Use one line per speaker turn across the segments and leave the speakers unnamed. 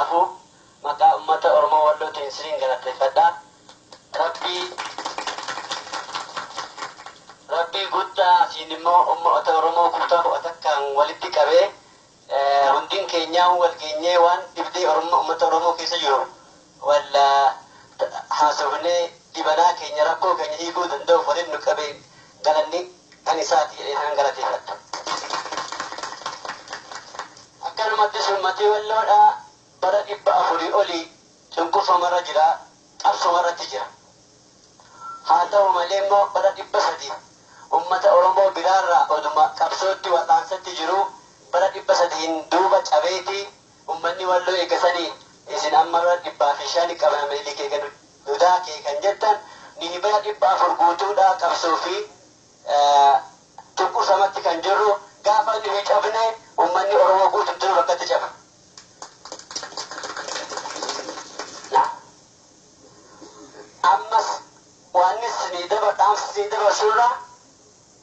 Hundumaafuu maqaa uummata Oromoo Wallootiin isiniin galateeffadha. Rabbii guddaa asiin immoo uummata Oromoo kutaa takkaan walitti qabee hundin keenyaa wal geenyee waan dhibdee Oromoo uummata Oromoo keessa jiru wal haasofnee dhibanaa keenya rakkoo keenya hiikuu danda'uuf waliin nu qabee galanni kan isaati jedhee kan galateeffadha. Akkanumattis uummatni Walloodhaa bara 400 olii cunqurfamarra jira, qabsomarratti jira. Haa ta'u malee immoo bara 300 uummata Oromoo biraarraa oduma qabsootti wal'aansatti jiru bara 300n duuba cabeeti uummanni Walloo eegasanii isin amma bara 105 qabna Minilik eega nu daakee kan jettan ni bara 400 guutuudhaa qabsoo fi cunqursamatti kan jirru gaafa nuyi cabne uummanni Oromoo guutumtuu bakkatti caba. Ammas waan isinii dhaamsa isinii dabarsurra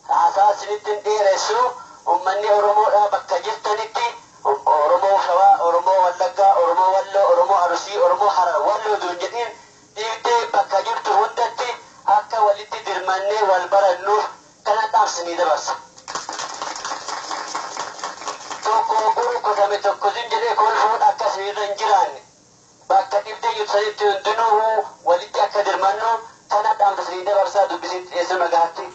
haasaa isinitti hin dheeressu uummanni Oromoodhaa bakka jirtanitti Oromoo Shawaa, Oromoo Wallaggaa, Oromoo Walloo, Oromoo Arusii, Oromoo Harar, Walloo duun jedhiin dhiibdee bakka jirtu hundatti akka walitti dirmannee wal barannuuf kana dhaamsa isinii dabarsa. Tokko gurgurame tokko zin jedhee kolfuun akka isinirra hin jiraanne bakka dhibdee jirtu sanitti hundinuu walitti akka dirmannu kana dhaamsa isinii dabarsaa dubbisitti dhiyeessuu nagaatti.